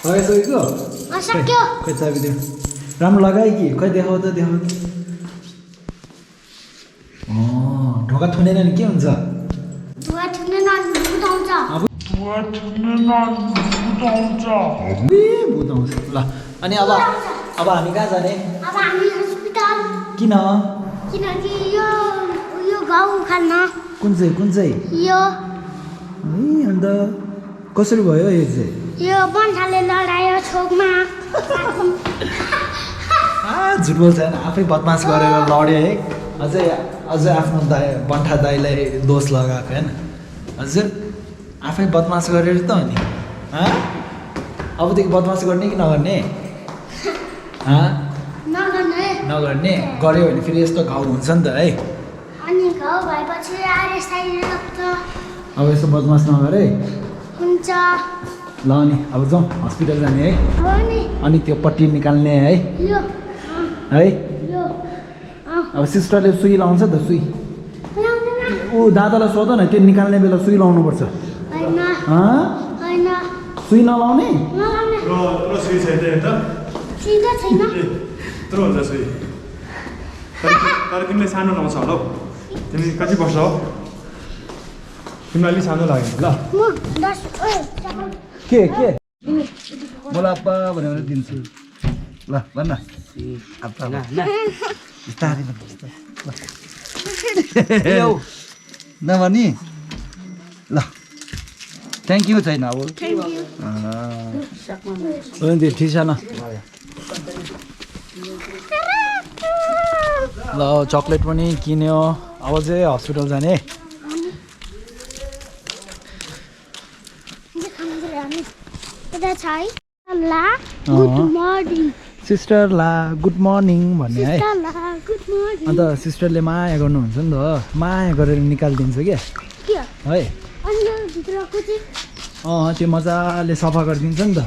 लगाइसकेको सक्यो खै चाबी दियो राम्रो लगायो कि खै देखाउ त ढोका थुनेन नि के हुन्छ धुवा ठुक्ने नानी बुझाउँछ भूत आउँछ ल अनि अब हामी कहाँ जाने अब हामी हस्पिटल किन किनकि यो घाउ खान्न कुन चाहिँ यो है अन्त कसरी भयो यो चाहिँ यो बन्ठाले लडायो छोकमा झुट बोल्छ होइन आफै बदमास गरेर लड्यो है अझै आफ्नो बन्ठा दाइलाई दोष लगाएको होइन हजुर आफै बदमास गरेर त हो नि अबदेखि बदमास गर्ने कि नगर्ने नगर्ने गऱ्यो भने फेरि यस्तो घाउ हुन्छ नि त है अनि घाउ भएपछि अब यस्तो बदमास नगरे हुन्छ ल अनि अब जाउँ हस्पिटल जाने है अनि अनि त्यो पट्टी निकाल्ने है है अब सिस्टरले सुई लाउँछ त सुई ऊ दादालाई सोध न त्यो निकाल्ने बेला सुई लाउनुपर्छ सुई नलाउने सुई छैन यत्रो हुन्छ सुई तर तिमीले सानो लाउँछ होला हौ तिमी कति वर्ष हो तिमीलाई अलिक सानो लाग्यो ल के मलाई अप्पा भनेर दिन्छु ल भन्न बिस्तारै नभनी ल थ्याङ्क यू छैन अब ठिक छ न ल चक्लेट पनि किन्यो अब चाहिँ हस्पिटल जाने सिस्टर ला गुड मर्निङ भन्ने है अन्त सिस्टरले माया गर्नुहुन्छ नि त माया गरेर निकालिदिन्छ क्या है त्यो मजाले सफा गरिदिन्छ नि त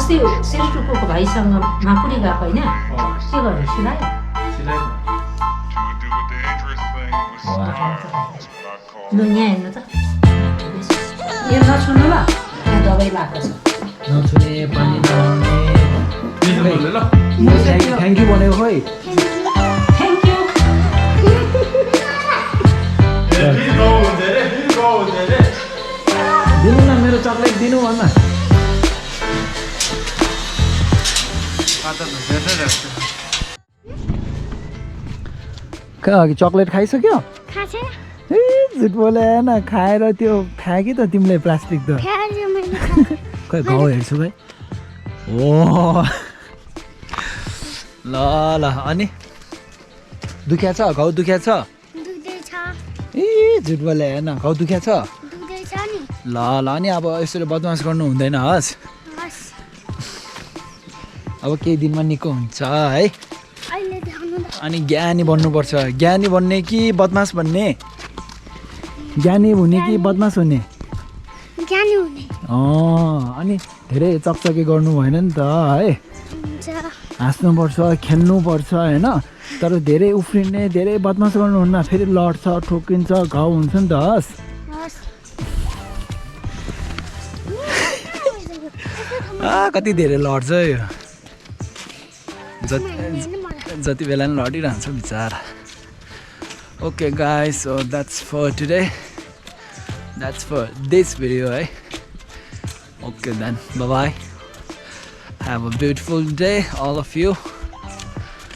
अस्ति सिरटुकुको भाइसँग माकुरी गएको होइन के गर्यो सिलायो लु यहाँ हेर्नु त यो नछुनु ल यहाँ दबाई लगाएको छ नछुने पानी नआउने ल थ्याङ्क यू भनेको खोइ थ्याङ्क यू दिनु न मेरो चक्लेट दिनु भन्न कहाँ अघि चक्लेट खाइसक्यो खाँदैन ए झुट बोले न खाएर त्यो फ्याँकी त तिमीले प्लास्टिक त फ्याँक्यो मैले खाएँ। खै घाउ हेर्छु भाइ ओ ल ल अनि दुख्या छ घाउ दुख्या छ दुख्दैछ ए झुट बोले हेर्न घाउ दुख्या छ दुख्दैछ नि ल ल अनि अब यसरी बदमास गर्नु हुँदैन हस् हस् अब केही दिनमा निको हुन्छ है अहिले देखाउनु त अनि ज्ञानी बन्नुपर्छ ज्ञानी बन्ने कि बदमास बन्ने ज्ञानी हुने कि बदमास हुने ज्ञानी हुने अनि धेरै चकचके गर्नु भएन नि त है हुन्छ हाँस्नुपर्छ खेल्नुपर्छ होइन तर धेरै उफ्रिने धेरै बदमास गर्नुहुन्न फेरि लड्छ ठोकिन्छ घाउ हुन्छ नि त हस् हस् कति धेरै लड्छ यो जति बेला नि लडिरहन्छ बिचरा okay guys so that's for today that's for this video है okay then bye bye Have a beautiful day, all of you.